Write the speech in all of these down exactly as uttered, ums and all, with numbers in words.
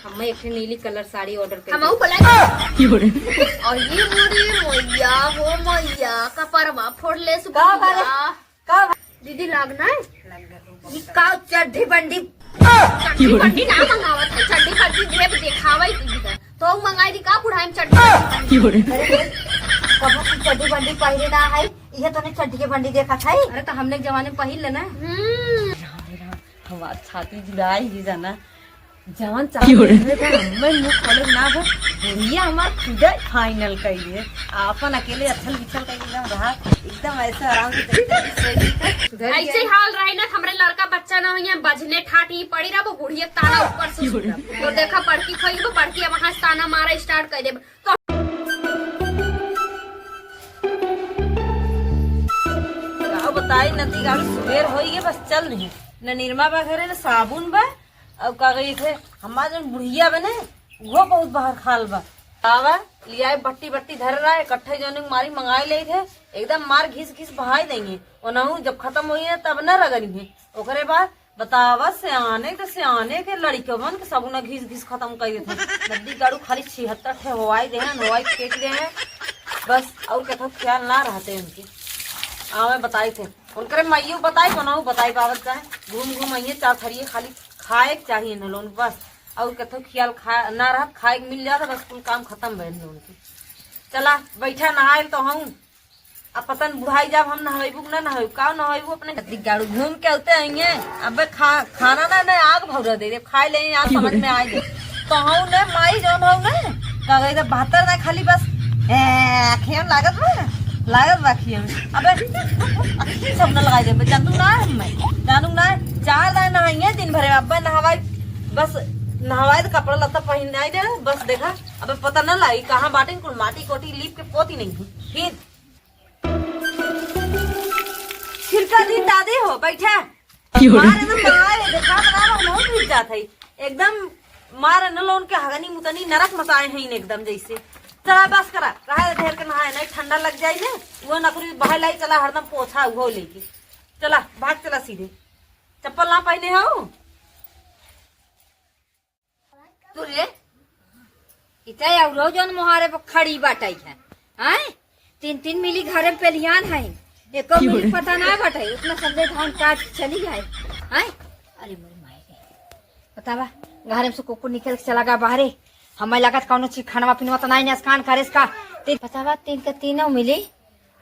हमें एक ठे नीली कलर साड़ी ऑर्डर कर हमहू दे। बोला। की हो रे? अरे मोरे मैया हो मैया, कपरवा फोड़ ले का बारे? सुबह। का बा-, दीदी लाग ना है? ई का चड्ढी बंडी? चड्ढी बंडी ना मंगावत है, चड्ढी बंडी जेब देखावे दीदी का। तो मंगाई दी का बुढ़ाई में चड्ढी बंडी? की हो रे? अरे, कबो की चड्ढी बंडी पहिरे ना है, इहे तो ने चड्ढी के बंडी देखत है। अरे तो हमने के जमाने में पहिर लेना। हम्म। राम रे राम, हमार छाती जुड़ाई ही जाना। जवन चाहत रहे था, हम्मे मुंह खोले ना हो। बुढ़िया हमार खुदे फाइनल कइले। आपन अकेले अछल बिछल कइले एकदम रहा, एकदम ऐसे आराम से तरीके से सोई। सुधर ऐसे गया। हाल रही ना, हमरे लड़का बच्चा ना होइए, बजने ठाट ही पड़ी रहा, वो बुढ़िया ताना ऊपर से सुनब। तो देखा बड़की खोई, वो बड़की अब वहां से ताना मारा स्टार्ट कर देब। तो का बताई नती गाड़ी सुबेर होई गए, बस चल नहीं। न निरमा बा घरे, न साबुन बा। अब का कही थे, हमार जौन बुढ़िया बने, वो बहुत बाहर खाल बा। आवा, लियाए बट्टी बट्टी धर रहा है, इकट्ठे जौन मारी मंगाई ले थे, एकदम मार घिस घिस बहाई देंगे। ओनहु जब खत्म होई है, तब न रगड़ी है। ओकरे बाद बतावा, सियाने के, सियाने के लड़िकवन के सबुना घिस घिस खत्म कर देते हैं। नदी गाड़ू खाली छिहत्तर ठे होवाई दे हैं, होवाई फेंक दे हैं, बस। और कथो ख्याल ना रहते उनके। आवे बताई थे, उनकरे माइयो बताई, कोनाऊ बताई पावत चाहे, घूम घूम आइए, चार थरिए खाली खाए के चाहिए न लोन बस। और कथो ख्याल खा-, ना रहत, खाए के मिल जाता, बस कुल काम खत्म भइल न उनके। चला बैठा, नहाए तो हूँ। अब पता न बुढ़ाई जाब हम नहवेबू कि ना नहवेबू, का नहवेबू अपने। अति गाड़ू घूम के आते आएंगे। अबे खा-, खाना ना, ना आग भौरा दे दे, खाए ले आज समझ में आए दे। तो हूँ ने माई जौन हूँ ने, का कहे तो बहत्तर ना खाली बस, ए, आँखें लागत बा, लागत बा आँखें। अबे आँखें सब ना लगाई दे, जानू ना हम मैं, जानू ना, चार दाए नहाइए दिन भरे, अब्बे नहवाई, बस नहवाई तो कपड़ा लत्ता पहिन नहीं दे, बस देखा, अबे पता ना लाई कहाँ बाटे कुल माटी कोटी लीप के पोती नहीं। फिर छिड़का दिन दादी हो, बैठा। की हो रे? मारे ना मारे, देखा बना रहा, बहुत भीग जात है। एकदम मारे न लोन के हगनी मुतनी नरक मचाए हैं एकदम जैसे। चला बस करा, रहा ढेर के नहाए, नहीं ठंडा लग जाए ने। वो नकुरी बाहर लाई, चला हरदम पोछा उहो लेके। चला, भाग चला सीधे। चप्पल ना पहने हो? तू रे, इता औरो जौन मोहारे पर खड़ी बाटई है, आय? तीन तीन मिली घरे में पेलियान है, एको की मिली बोले? पता ना बाटे, उतना संजय धान काट के चली गए, आय? अरे मोरे माई रे, बतावा, घरे में से कुकुर निकल के चला गया बाहरे, हमें लगत कौनो चीज खानवा पीनवा तो नहीं नसकान करे इसका। तीन, बतावा, तीन के तीनों मिली,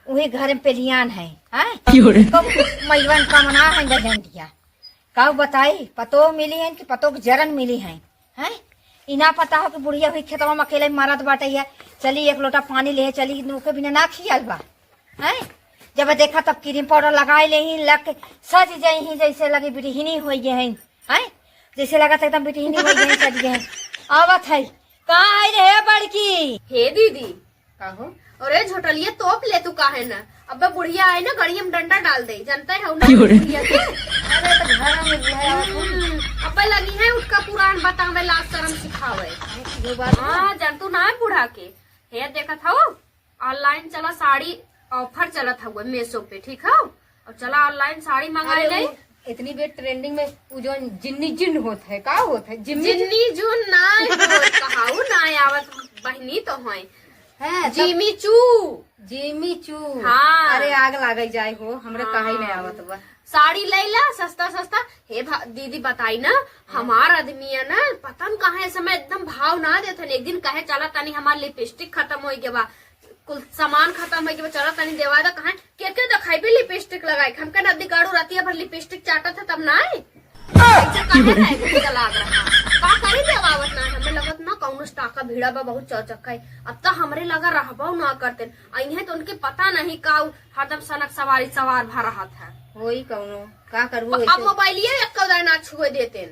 वही घर में पेलियान है, आय? की बोले? तो मैवन का मना है बजंडिया। काऊ बताई, पतोह मिली हैं कि पतोह के जरन मिली हैं, हैं? ई ना पता हो कि बुढ़िया हुई खेतवा में अकेले मरत बाटे है, चली एक लोटा पानी ले, चली नोके बिना ना खियाल बा, हैं? जब देखा तब क्रीम पाउडर लगाई ले ही, लग के सज जाई ही, जैसे लगी बिटिहिनी होई गए हैं, हैं? जैसे लगत एकदम बिटिहिनी होई गए हैं, सज गए हैं। आवत है, कहाँ आई रे बड़की? हे दीदी, का हो? अरे झोटलिया तोप ले तू काहे ना? अब्बे बुढ़िया आई ना गड़िया में डंडा डाल दे, जानते हो ना की हो रे? बुढ़िया के? अरे तो घर में बुढ़िया हो तुम। हम्म, अब्बे लगी है उठका पुराण बतावे, लाज शर्म सिखावे। ये बात है। हाँ, जान तू ना है बूढ़ा के। हे देखत हो, ऑनलाइन चला साड़ी ऑफर चलत हुआ मीशो पे, ठीक हो? और चला ऑनलाइन साड़ी मंगाई अरे ले। वो इतनी बेर ट्रेंडिंग में वो जो जिन्नी जिन होत है, का होत है? जिम्मी जिन- जिन्नी जुन नाय होत, कहाऊ नाय आवत बहिनी तो होय। हैं, तब जिमी चू। जिमी चू। हाँ। अरे आग लागल जाए हो, हमरे हाँ। काहे नहीं आवत बा। साड़ी ले ला सस्ता सस्ता। हे भा-, दीदी बताई ना, हाँ। हमार आदमी है ना, पता न काहे इस समय एकदम भाव ना देत हन। एक दिन कहे चला तनी हमार लिपस्टिक खत्म हो गया बा, कुल सामान खत्म हो गया बा, चला तनी देवा दा। कहे के के देखाई भी लिपस्टिक लगाई, हमके नदी गाड़ू रतिया भर लिपस्टिक चाटत है तब ना आए। ऐसे काहे रहे के चला रहा? का करी देवावत ना, हमें लगत ना कौनो टाका भीड़ा बा बहुत चौचक है। अब तो हमरे लगा रहबो ना करते। अइहे तो उनके पता नहीं का उ हरदम सनक सवारी सवार भा रहत है। होई कौनो, का करबू अब वैसे? मोबाइलिया एक कौदा ना छुए देते।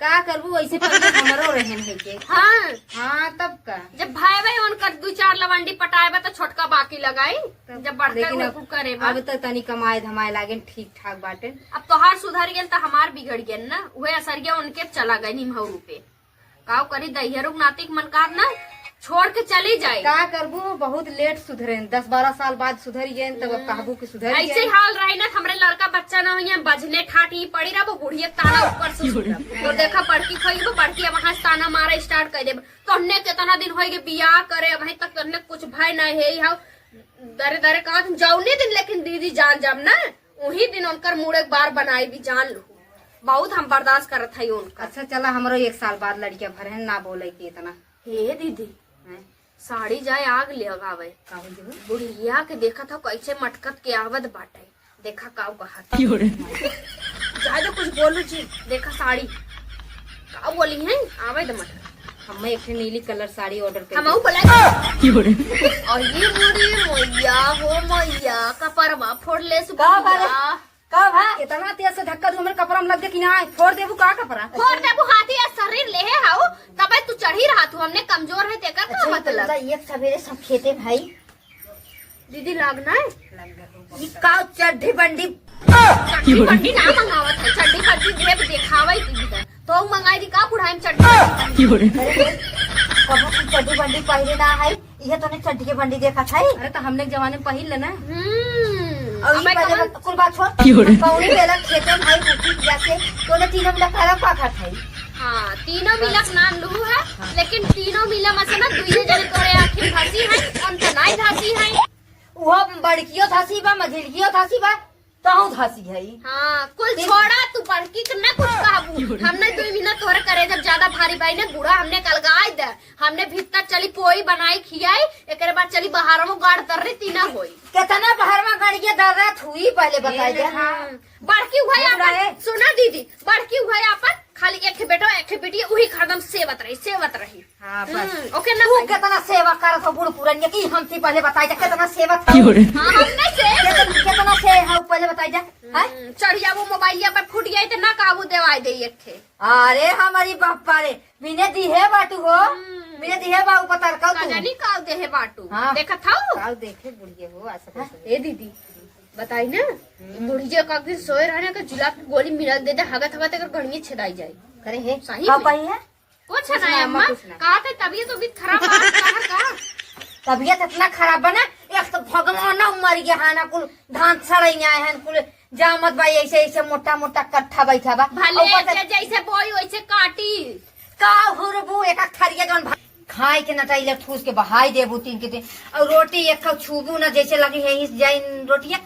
का करबू वैसे पहिले हमरो रहन है के। हाँ। हाँ, तब का? जब भाई भाई उनकर दू चार लवंडी पटाए बा तो छोटका बाकी लगाई, तब जब बढ़ते लेकिन हुए अब, कुल करे बा। अब तो तनी कमाए धमाए लागेन ठीक ठाक बाटे। अब तोहार सुधर गेल तो हमार बिगड़ गेल ना, उहे असरिया उनके चला गए निमहू रूपे। काव करी दहियरुक नातिक मन कार ना। छोड़ के चली जाए। का करबू, बहुत लेट सुधरे, दस बारह साल बाद सुधर गए, तब अब कहबू कि सुधर ऐसे गए। हाल रही ना, हमरे लड़का बच्चा ना होइए, बजने ठाट ही पड़ी रहबो, बुढ़िया ताना ऊपर से सुधर। तो देखा, बड़की खोइबो, बड़की अब वहाँ से ताना मारा स्टार्ट कर देबो। तोहने कितना दिन होइगे बियाह करे, अबहीं तक तोहने कुछ भय नहीं है, हाउ दरे दरे कहत हम जौने दिन, लेकिन दीदी जान जाब ना, वही दिन उनकर मूड़ एक बार बनाई भी जान लो। बहुत हम बर्दाश्त करत हई उनका। अच्छा चला, हमरो एक साल बाद लड़किया भरे ना बोले के इतना। हे दीदी, हैं? साड़ी जाए आग ले आवे। का हो जी? बुढ़िया के देखत हो कैसे मटकत के आवत बाटे। देखा काऊ कहत। की हो रे? जाए तो कुछ बोलू जी, देखा साड़ी। का बोली है? आवे दे मटकत। हमें एक ठे नीली कलर साड़ी ऑर्डर कर हम दे। आऊ बोला। की हो रे? और ये बुढ़ी मैया हो मैया, कपरवा फोड़ ले सु का बारे? बुढ़िया। का भा? इतना तेज से धक्का दू, हमरे कपड़ा में लग गया कि ना? फोड़ देबू का कपड़ा? फोड़ देबू, हाथी या शरीर लेहे हाउ, तबे तू चढ़ी रहा तू, हमने कमजोर है, तेकर का अच्छा, मतलब? इतना एक सवेरे सब खेते भाई। दीदी, लाग ना है? ई का चड्ढी बंडी? चड्ढी बंडी ना मंगावत है, चड्ढी बंडी देख देखावे दीदी का। तो मंगाई दी का बुढ़ाई में चड्ढी बंडी? अरे, कबो की चड्ढी बंडी पहिरे ना है, इहे तो नहीं चड्ढी के बंडी देखत है। अरे, तो हमने के जमाने में पहिर लेना। हम्म, और ई अबे पहले कमल बत-, कुल बात छोड़। कौनी बेला खेते में भाई उठी जाके, तो ने तीनों मिला करब का खात है? हाँ, तीनों मिला के नाम लूहू है, हाँ। लेकिन तीनों मिला में से ना दुइये जने तोरे आँखी धसी है, हम तो नाई धसी है। वो बड़कियो धसी बा, मझिलकियो धसी बा, तहूँ धसी है। हाँ, कुल तीन छोड़ा, तू बड़की के ना कुछ कहबू। हमने दुई महीना तोहरे करे जब ज्यादा भारी भाई ने बूढ़ा हमने कलगाई दे, हमने भीतर चली पोई बनाई खियाई, एकरे बाद चली बहारमो गाड़ तर रे तीना होई। कितना बहारमो गाड़िए दर रहा थुई पहले बताई दे। हाँ। हम्म, बड़की हुआ बुढ़ा आपन, है। सुना दीदी, बड़की हुआ आपन, खाली एक ठे बेटा, एक ठे बेटी, उही हरदम सेवत रही, सेवत रही। हाँ, बस। हम्म, ओके ना तू भाई। कितना सेवा करत हो बूढ़ पुरनिया की, हम थी पहले बताई जा, कितना सेवा था। की हो रे? हाँ, हमने से। कितना, कितना से है पहले बताई जा, हैं? हम्म, चढ़िया वो मोबाइलिया पर फूट गई तो ना काबू देवाई दे एक ठे। अरे हमारी बापा रे, बिने दिहे बाटू हो, हम्म। बिने दिहे बाबू पतर का का तू। जानी काऊ देहे बाटू। हाँ। देखत हऊ? काऊ देखे बुढ़िया हो, ऐसा हाँ, कैसे? ए दीदी, बताई ना, हम्म। बुढ़िया का दिन सोए रहने का जुलाब की गोली मिला दे दे, हगत हगत अगर गणिये छेदाई जाए। करे हे? सही का में? पाई है? कुछ कुछ ना, ना, अम्मा, अम्मा, कुछ ना। कहा थे तबीयत, तबीयत खराब बा, कहा का? तबीयत इतना खराब बा ना, एक तो भगवान ना मर गया है ना, कुल धान सड़ैया है, कुल जामत बा, ऐसे, ऐसे मोटा, मोटा कट्ठा बैठा बा। भले और ऊपर से जे जैसे बोई वैसे काटी। का हुरबू, एक थरिया जौन भा-, खाए के नटाइला ठूस के बहाई देबू तीन के तीन, और रोटी एक खाओ छूबू ना, जैसे लगी है इस जाइन रोटिया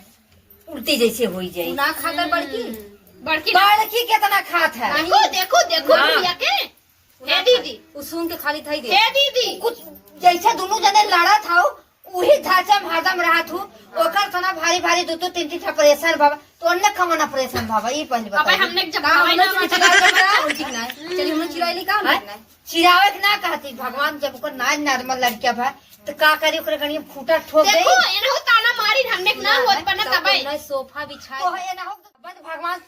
उल्टी जैसे होई जाई। ना खाता बड़की? हम्म, बड़की ना। बड़की कितना खात है? देखो, देखो, देखो हाँ। भैया के। हे दीदी। उ सूंघ के खाली थई दे। हे दीदी। कुछ जैसे दोनों जने लड़त हौ, उही ढांचा में हरदम रहत हूँ। ओकर तना भारी भारी दो दो तीन तीन ठा प्रेशर बाबा, तो अन्य कमन ऑपरेशन बाबा, ई पहले अबे बताइए। हमने जब का भाई हमने ना कुछ चिल्लाए ना, उल्टी ना है। चलिए, हमने चिल्लाए नहीं, का हैं? नहीं? चिल्लावे के ना कहती, भगवान जब ओकर नाज नॉर्मल लड़किया भा, तो का करी, ओकरे गणिया फूटा ठोक दे। देखो, एनहु ताना मारी, हमने के ना ना, होत बना तब तबे। तो सोफा बिछाए। तो है ना हो, बस भगवान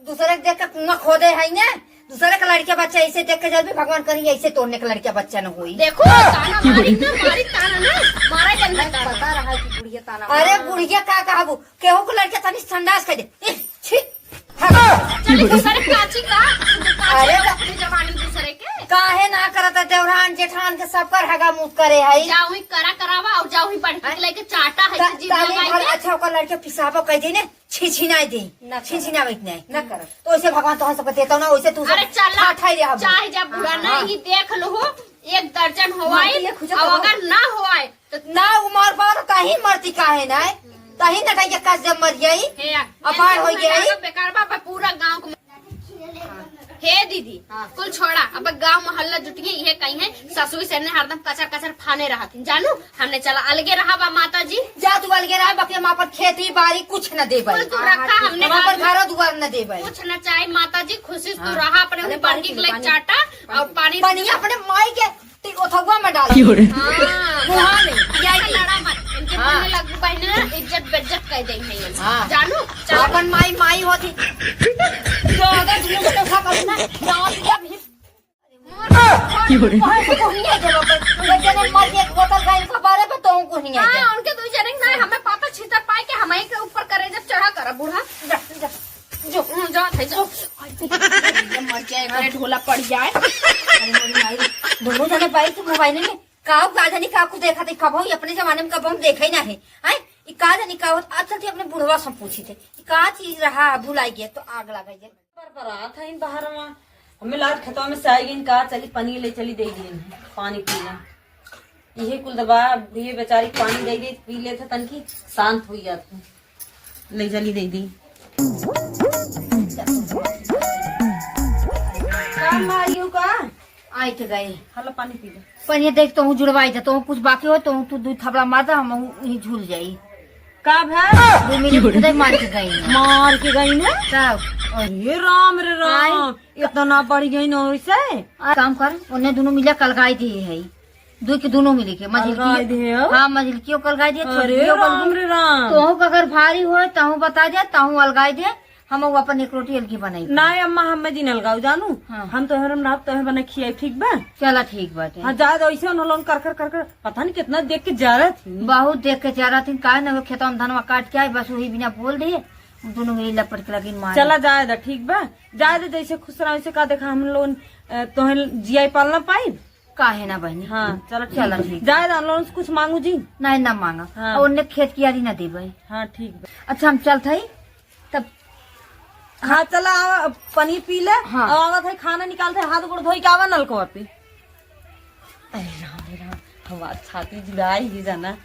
दूसरे के देख के कुआं खोदे है ने, दूसरे के लड़के बच्चा ऐसे देख के जब भी भगवान करी ऐसे तोड़ने के लड़के बच्चा न होई। देखो, ताना मारी ना, मारी ताना ना, मारा जन बता। पता रहा कि बुढ़िया ताना अरे मारा। बुढ़िया का कहबू, केहू के लड़के तनी संडास कर दे। ए, छी, भाग। चली दूसरे काची का, अरे काची का अपनी जवानी दूसरे के। काहे ना करत है देवरान जेठान के सब कर हगा मुँह करे है। जाओ ही करा करावा और जाओ ही बढ़ के हैं? लेके चाटा है का-, जिंदा ताली गाय भर के। अच्छा ओकर लड़के पिसाबो कह दे ने। छिछिनाई दे, ना करब। छिछिनावे के नहीं। ना करब। तो ऐसे भगवान तोहर सबके देता ना, वैसे तू सब अरे चल ना, ठाठाई रहा। चाहे जब बुरा हाँ। नहीं देख लो हो, एक दर्जन होवाई, मार दिए खुद और तो। अगर ना होवाई, तो ना उमर पर तही मरती काहे ना है? तही ना कहीं के कस जब मर गई, हे यार, अपार हो गई। बेकार बा, बा, पूरा गांव को हे दीदी, हाँ। कुल छोड़ा, अब गांव मोहल्ला जुटिए, इहे कहीं है, ससुई से ने हरदम कचर कचर फाने रहत हैं। जानू, हमने चला अलगे रहा बा माता जी। जा तू अलगे रहा, बाकी हम अपन खेती बाड़ी कुछ न देबै। कुल तू रखा, हमने हम अपन घर दुआर न देबै। कुछ न चाहे माता जी, खुशी से तू हाँ। रहा, अपने अरे ऊपर पानी की पी ले, ले पानी। चाटा और पानी पानी पी ले। अपने माई के ती ओथवा में डाल। की हो रे? हाँ। मुहा में, पियाई दी। लड़ा मत, इनके हाँ। मुंह में लगू बहने, इज्जत बेइज्जत कर देंगे ये। हाँ। जानू, चलो। अपन माई, माई होती। तो अगर तुम तो था कभी ना, जाओ दिया भी। की हो रे? कोई को नहीं है जब अपन, वो जने मर के एक बोतल का इनका बारे में तो उनको नहीं है हाँ, जब। उनके दो जने ना, हमें पापा छीतर पाए के हमारे के ऊपर करे जब चढ़ा करा बूढ़ा। जा, जा। जो, हम्म, जात है, जो। मर जाए, एकरे ढोला पड़ जाए। अरे मोरी माई, दोनों जने बाई के मोबाइल में का, का जानी का कुछ देखा थे, कबहू अपने जमाने में कबहू हम देखे ही ना है। आय, ई का जानी का होत, अच्छा थी अपने बुढ़वा से पूछी थे, ई का चीज रहा, भुलाई गया तो आग लगा जाए। पर बरात है इन बाहर में, हमें लाज खेतवा में से आई गई, का चली पनीर ले चली दे दिए, पानी पीना। इहे कुल दबा, ये बेचारी पानी दे दे, पी लेते तनकी शांत हो जाते। ले चली दे दी। का मारियो का? आइत गए। हलो पानी पी ले। पर ये देख, तोहू जुड़वाई दे, तोहू कुछ बाकी हो, तोहू तू दू थपड़ा मार दे, हम यहीं झूल जाई। का भा? दो मिनट खुदे मार के गई। मार के गई ने? तब? अरे राम रे राम, आई। इतना बढ़ गई ना वैसे। आ, काम कर, उन्हें दोनों मिला कलगाई दिए है, दो के दोनों मिले के, मझिलकी। कलगाई दिए हो? हाँ, मझिलकियों कलगाई दिए, अरे छोटकियों राम कलगाई। रे राम। तोहू का अगर भारी होए, तहू बता दे, तहू अलगाई दे। हम वो अपन एक रोटी अलगी बनाई। नाय अम्मा, हम जिन अलगाऊ जानू। हाँ। हम तोहरे में रहब, तोहे बना खियाई, ठीक बा? चला, ठीक बाटे। हाँ, जाए दो, ऐसे उन्हों लोगन कर, कर, कर, कर, पता नहीं कितना देख के जा रहे थे। बहुत देख के जा रहे थे, काहे ना वो खेतवा में धनवा काट के आए, बस वही बिना बोल दिए, दोनों मिली लपट के लगिन मारे। चला, जाए दो, ठीक बा? जाए दो, जैसे खुश रहो, वैसे का देखा, हम लोग, अ, तोहे जियाई पालना पाई। काहे ना बहनी? हाँ, चलो, ठीक चलो, बा। ठीक। जाए दो, हम लोगन से कुछ मांगू जी? नहीं, ना मांगा। हाँ। और उन्हें खेत की आरी ना देबे। हाँ, ठीक बा। अच्छा, हम चलत हई, तब हाँ, चला, आवा, पानी पी ले। हाँ। अब आवत है, खाना निकालत है, हाथ गोड़ धोई के आवा नलकवा पे। अरे राम रे राम, हमार छाती जुड़ाई ही जाना।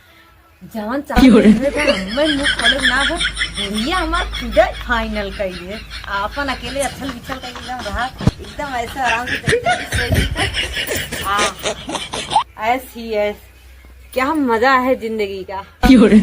जवन चाहे क्यों रे? देखे थे, हमें मुंह खोले ना हो। बुढ़िया हमार खुदे final कइले है। आपन अकेले अच्छल बिछल कइले एकदम रहा, एकदम ऐसे आराम से चलते थे, सोई थे। आ, ऐस ही ऐस। क्या मजा है जिंदगी का। क्यों रे?